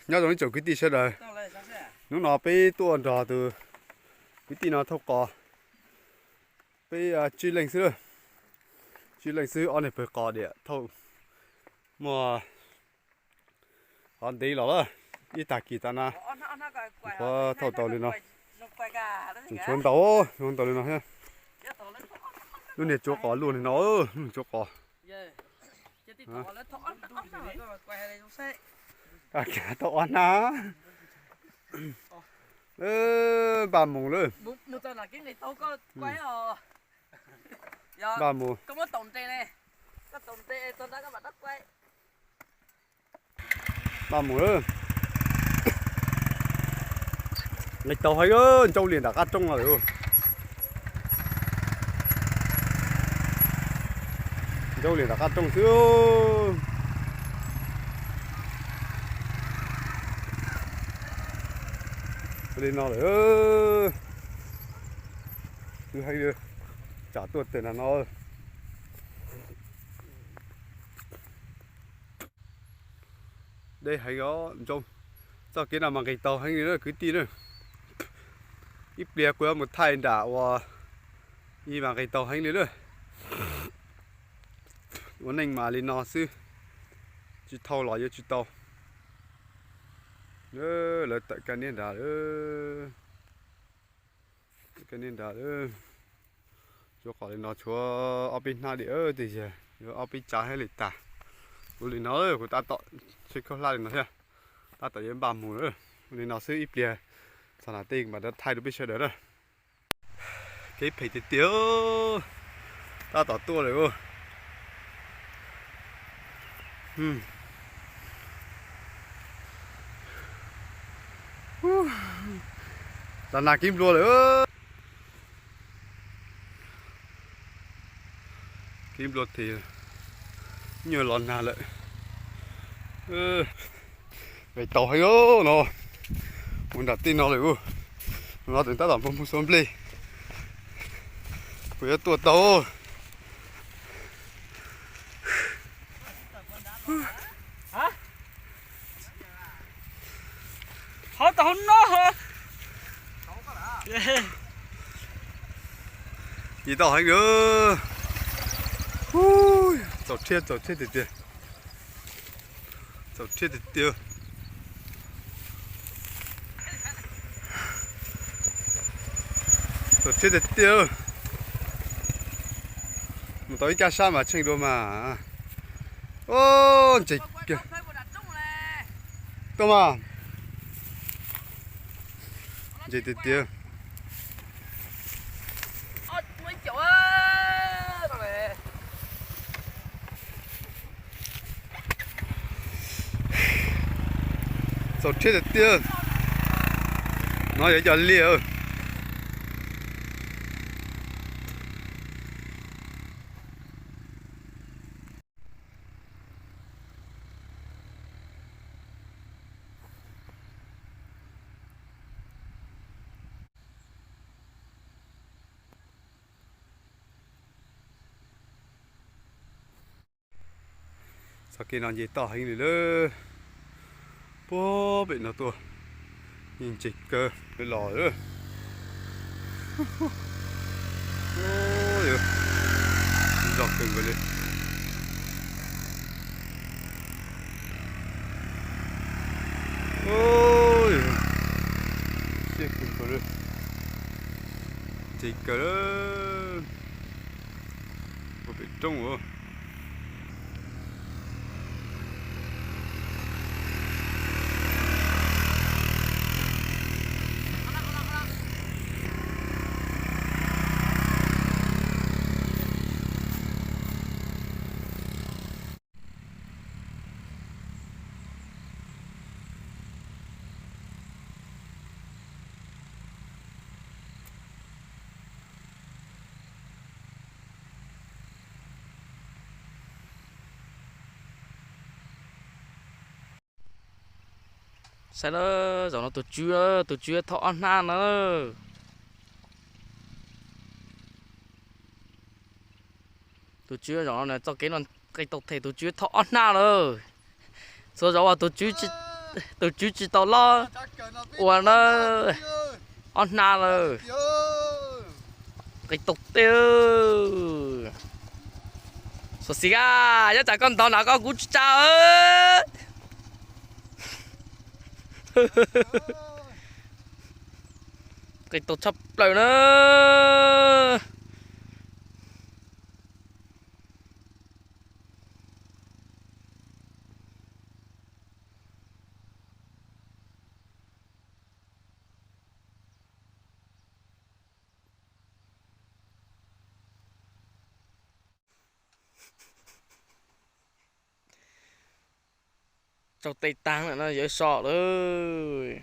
Nyob zoo ib tsoom kwv tij sawv daws, hnub no peb tuaj nrog tus kwv tij no thauj qos, peb tsib leej xwb, tsib leej xwb, ob niag pawg qos diam thauj muaj qhov ntev los lawm, ib tag kis tav no qhuav thauj tau li no. Tsuav ntau, tsuav ntau li no thiab. Lub niag tsuav qos luaj li no, lub niag tsuav qos. Tau ob hnab. Npaj mus lawm. Npaj mus. Npaj mus lawm. Nqis tau heev, ntsaub li nram qab roob no lawm. Ntsaub li nram qab roob xwb. Li no lawm. Twb heev li, tsam tuaj teg nram no. Deb heev os, ntsaub. Txoj kev no mas nqis tau heev li na kwv tij na. Ib pliag kuv yuav mus thaij nram uas ib mas nqis tau heev li na. Ua neej mas li no xwb, tsis thau los yuav tsis tau. Lawv tawm kab niab nrad lawm. Kab niab nrad lawm. Tsuav qos li no tshuav ob peb hnab diam, tej zaum yuav ob peb tsav thiaj li tag. Ua li no kuv tab tom tshaib khaub hlab li no thiab, tab tom yuav npaj mus lawm. Ua li no xwb ib pliag txog nram tej mam rov thaij rau peb sawv daws na. Kev phem tiag tiag, tab tom tuaj lawm. Los nag kib nplua lawm. Kib nplua tiag, nyuag los nag lawm. Nqis tau heev no, mus nram tej no lawm. No tseem tab tom npog mus xuas nplej, kuv yuav tuaj tau. Hov tau hov no. Nqis tau heev. Txaus rhiab, txaus rhiab tiag tiag. Txaus rhiab tiag tiag. Txaus rhiab tiag tiag. Mus tau ib kab sab mas tsheej dua mas. Ntses tuaj mas. Ntses tiag tiag. Txaus rhiab tiag tiag. No yog cov liaj. Txoj kev no nce toj heev li lawm. Puag pem no tuaj, yeej ntse kawg los. Zog kawg nkaus li. Siab kawg nkaus li. Ntse kawg lawm. Puag pem roob. Saib na, zaum no tus tswv, tus tswv thauj ob hnab na. Tus tswv zaum no txoj kev no nqis tau them tus tswv thauj ob hnab lawm. Txhua zaum uas tus tswv tsis, Tus tswv tsis tau loj ua na, ob hnab lawm. Nqis tau tej. Xos xis a, nyob tsam koj ntov na koj kuv tsis tsa. Nqis tau tshaj plaws na. Tsau tej taag lawm no yuav so lawm.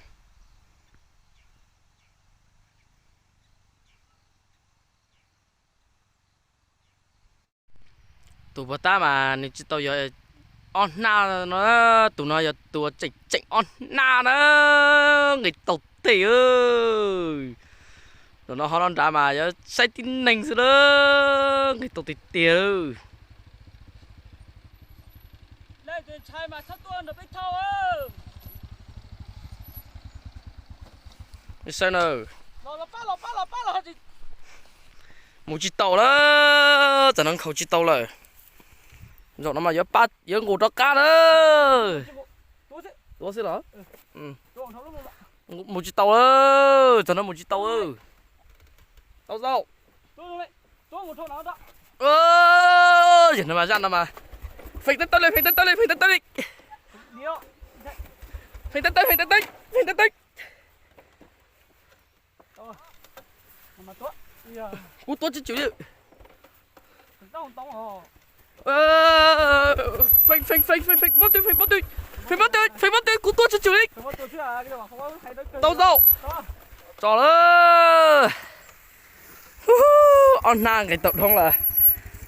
Tus puag ta mas nws tsis tau yog ob hnab no, tus no yog tus tseem tseem ob hnab na, nqis tau tej. Tus no ho no nrad mas yuav saib tib neeg xwb na, nqis tau tiag tiag. Saib na, mus tsis tau lawm, txawm no nkhaus tsis tau lawm. Zaum no mas yuav pab yuav nqus rov qab na. Tuav xwb los? Mus tsis tau lawm, txawm no mus tsis tau. Tau zaum. Yog no mas zaj no mas, feem tawb tawb li, feem tawb tawb li, feem tawb tawb li. Feem tawb tawb, feem tawb tawb, feem tawb tawb. Kuv tuav tsis tswm li. Feem, feem, feem, feem, feem pob tw, feem pob tw, feem pob tw, feem pob tw, kuv tuav tsis tswm li. Tau zaum. Tso lawm. Ob hnab nqis tau dhau lawm.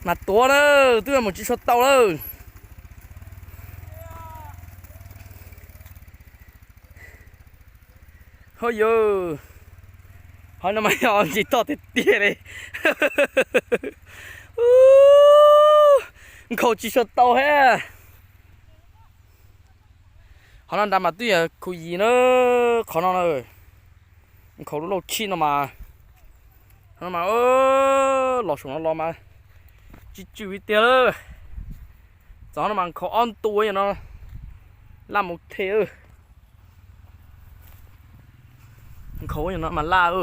Mas tuav na, twb mus tsis tshua tau lawm. Ho yog, ho no mas yog nqis toj tiag tiag li. Nkhaus tsis tshua tau thiab. Qhov no nrad mas twb yog khu yis na, qhov no na. Nkhaus lub lauj khib no mas, no mas los saum no los mas tsis tswm li tiag lawm. Txog no mas nkhaus ob ntu no, laj mus the. Nkhaus no mas laj,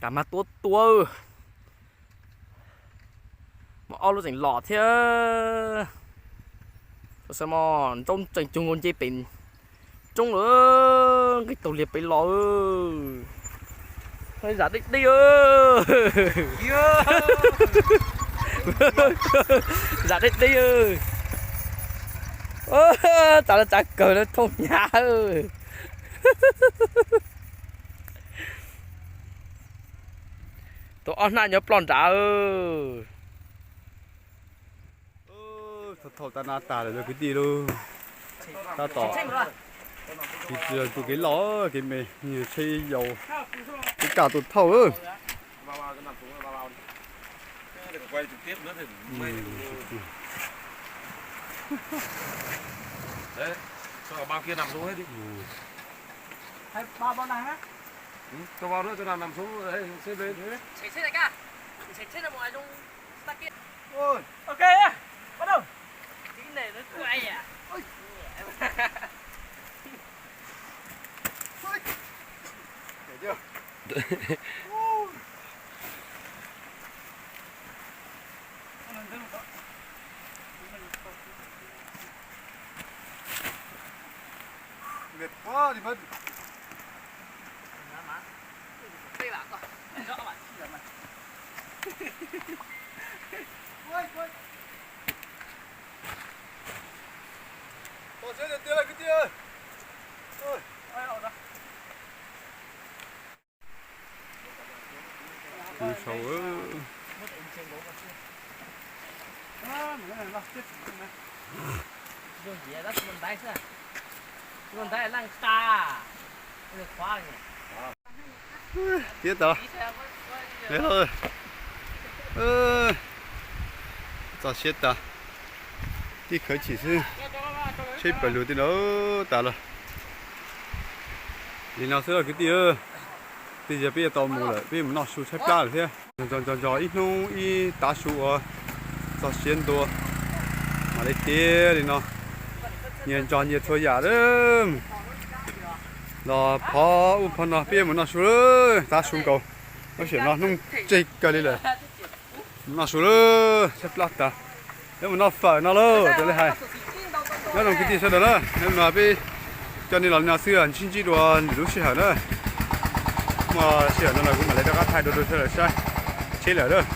kam mas tuav tuav. Mas ob lub tseem los thiab. Xav mas nrauj tseem cug nkaus nce pem roob lawm, nqis tau liag pem los. Zam deb deb, zam deb deb. Tsav lawv tsav kawg lawv thooj hnyav. Tus ob hnab nyob ploj nrad. Thaum tag na tas lawm kwv tij lauj. Tab tom tus kev loj kev me, tsheb yau, kev kaj tus thauj. Sau. Tiab tau. Txog siab tas. Tib khawv chim xwb. Tsheb pawg lug tij no tas los li no xwb kwv tij. Twb yog peb yuav tau mus lawm, peb mus noj su tshaib plab lawm thiab. Nco nco ib hnub ib tav su ua txog siav ntua, mam li tiav li no. Nyias nco nyias txhua yam lawm. Los phov ub phov no, peb mus noj su lawm, tav su nkaus. Lub sij hawm no hnub tseg kawg li lawm. Mus noj su lawm, tshaib plab tas. Peb mus noj fawm no lauj, raws li hais. Nyob zoo kwv tij sawv daws na, hnub no peb coj nej los li no xwb, sib ntsib dua lwm lub sij hawm na. Muaj sij hawm no los kuv mam li rov qab thaij dua rau sawv daws saib. Tsheb lawm lawm.